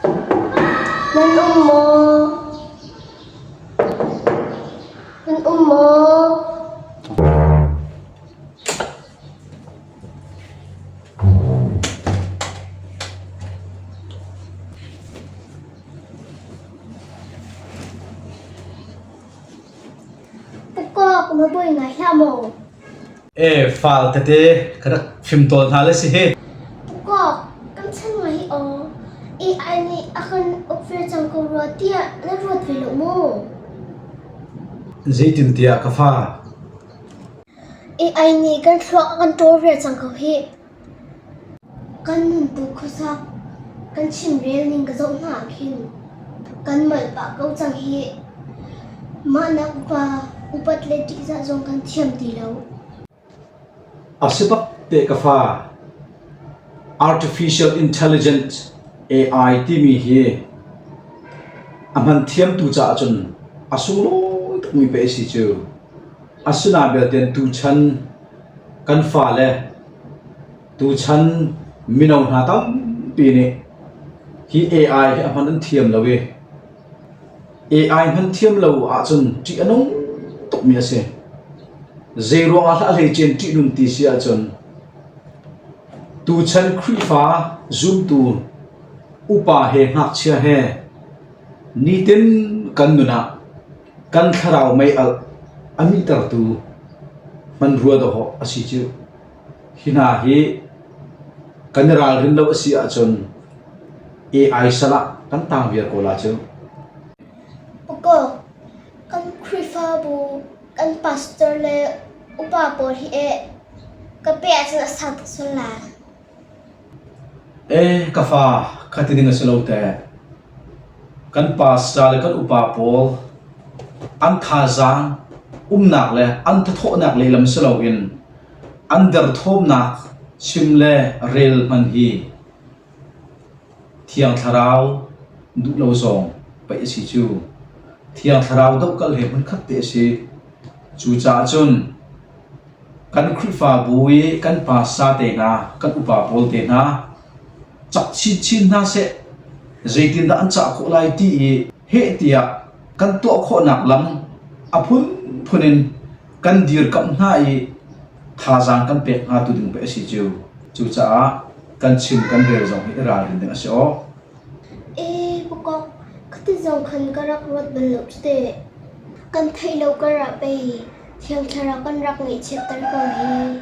Nan um maw? Nan um maw? Pukawk na buai ngai hlah maw? E fal tete ka rak fimtawl hna le si hi. Pukawk, kan chan ngai hi aw. AI nih a kan uk ve cang ko rua tiah na ruat ve lo maw? Zeitintiah ka fa. AI nih kan thluak a kan ṭawl ve cang ko hih. Kan nuntu khuasak kan chimrel ning ka zoh hna ah khin kan molh pah ko cang hih. Mahnak upa upat le ṭihzah zong kan thiam ti lo. A si bak te ka fa. Artificial Intelligence AI timi hi a hman thiamtu caah cun a sunglawi tukmi pei a si cu. Asinain belte tuchan kan fale tuchan mino hna tampi nih hi AI hi a hman an thiam lo i AI hman thiam lo ahcun ṭih a nung tukmi a si. Zeiruang ah hlah hleicen ṭihnun ti si ahcun tuchan Khrihfa zumtu upa he ngakchia he nitin kan nun ah kan thlarau mei-alh a mihtertu hmanrua dawhawh a si cu. Hi hna hi kan i ralrin lo a si ahcun AI sal ah kan tang viar ko la cu. Pakawk, kan Khrihfabu, kan pastor le upa pawl hi eh ka pe ahcun a sang tuk sual la. Eh, ka fa, khati ding a si lo teh. Kan pastor le kan upa pawl an thazaang umnak le an thathawhnak lehlam si loin an derthawmnak chim le rel hman hi Thiang Thlarau duh lo zong paih a si cu. Thiang Thlarau dohkalh he hmunkhat te a si. Cucaah cun Kan Khrihfabu i kan pasa te hna, kan upa pawl te hna cak chinchin hna seh. Zeitindah an cah khawh lai ti i heh tiah kan tuah khawhnak lam a phunphun in kan dirkamh hna i thazaang kan pek hna tu ding pei a si cu. Cucaah kan chim kan rel zong hi i ralrin ding a si awk. Ee, pakok, khati zong khan ka rak ruat bal lo cu teh. Kan theih lo kar ah pei Thiang Thlarau kan rak ngaihchiatter ko hi.